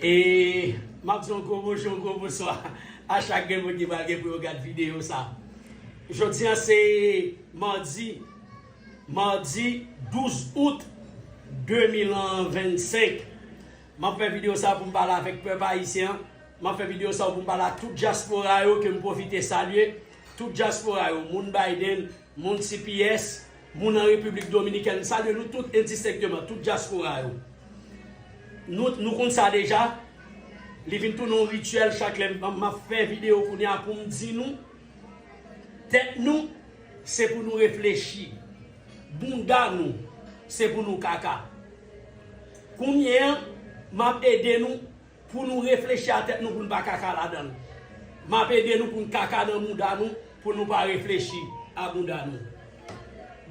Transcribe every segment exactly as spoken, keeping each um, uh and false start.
E m ap di yon gwo bonjou, yon gwo bonswa a chak grenn moun ki pral gen pou yo gad videyo sa. Jodi a se madi, madi douz out de mil vennsenk. M ap fè videyo sa pou m pale avèk pèp ayisyen an. M ap fè videyo sa pou m pale a tout dyaspora yo ke m pwofite salye. Tout dyaspora yo, moun Biden, moun C P S, moun an Repiblik Dominikèn, m salye nou tout endistenkteman, tout dyaspora yo. Nou, nou konn sa deja, li vin tounen yon rityèl chak lè m, m ap fè videyo kounye a pou m di nou, tèt nou, se pou nou reflechi. Bounda nou, se pou nou kaka. Kounye a, m ap ede nou pou nou reflechi a tèt nou pou n pa kaka ladan l. M ap ede nou pou n kaka nan bounda nou pou nou pa reflechi a bounda nou.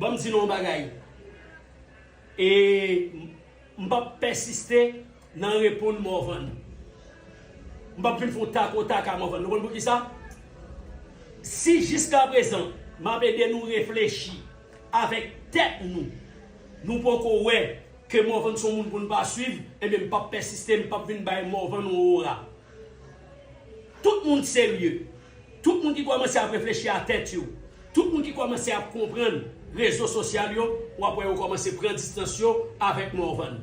Ban m di nou yon bagay. E m p ap pèsiste nan reponn Morvan. M p ap vin fè yon takotak a Morvan. Nou konn poukisa? Si jiskaprezan m ap ede nou reflechi avèk tèt nou, nou poko wè ke Morvan se yon moun pou n pa swiv, ebyen m p ap pèsiste, m p ap vin bay Morvan yon ora. Tout moun serye, tout moun ki kòmanse ap reflechi a tèt yo, tout moun ki kòmanse ap konprann rezo sosyal yo, w ap wè yo kòmanse pran distans yo avèk Morvan.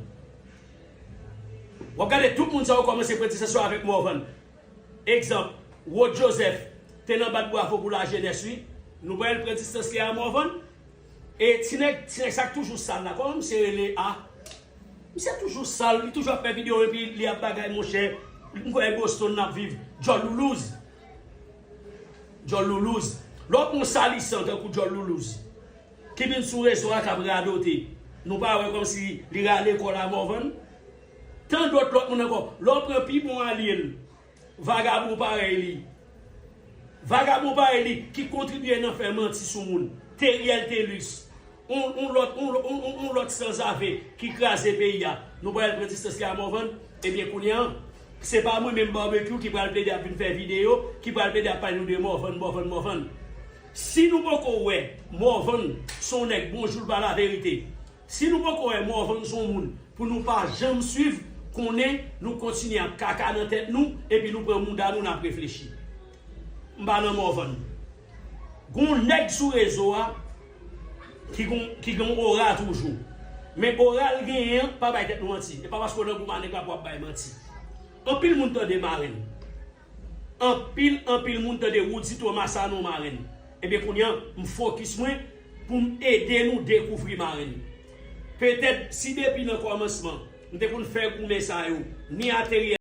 W ap gade tout moun sa yo kòmanse pran distans yo avèk Morvan. Egzanp, Rod Joseph te nan bat bravo pou lajenès wi. Nou pa wè l pran distans li a Morvan? E ti nèg, ti nèg sa k toujou sal la, kòman misye rele a? Misye toujou sal, li toujou ap fè videyo epi li ap bagay monchè. M kwè e Boston n ap viv. Djòl Loulouz. Djòl Loulouz. Lè w pran yon salisan tankou Djòl Loulouz ki vin sou rezo a k ap radote, nou pa wè kòmsi li rale kò l a Morvan? Tan dòt lòt moun ankò. Lè w pran pi bon alye l, vagabon parèy li. Vagabon parèy li ki kontribye nan fè manti sou moun. Teriel Telus. On, on lòt, on, on, on, on lòt sanzave ki kraze peyi a. Nou pral pran distans li a Morvan? Ebyen, kounye a, se pa mwen menm Barbecue ki pral plede ap vin fè videyo, ki pral plede ap pale nou de Morvan, Morvan, Morvan. Si nou poko wè Morvan se yon nèg bonjou l pa laverite, si nou poko wè Morvan se yon moun pou nou pa janm swiv, konnen nou kontinye ap kaka nan tèt nou, epi nou pran mouda nou n ap reflechi. M pa nan Morvan. Gon nèg sou rezo a ki gon, ki gon ora toujou. Men ora l genyen an, pa bay tèt nou manti. E pa paske w nan gwoup a nèg la pou w ap bay manti. Anpil moun tande marenn. Anpil, anpil moun tande Roody Thomas sa non marenn. Ebyen kounye a, m fokis mwen pou m ede nou dekouvri marenn. Petèt, si depi nan kòmansman, m te konn fè goumen sa yo, ni ateri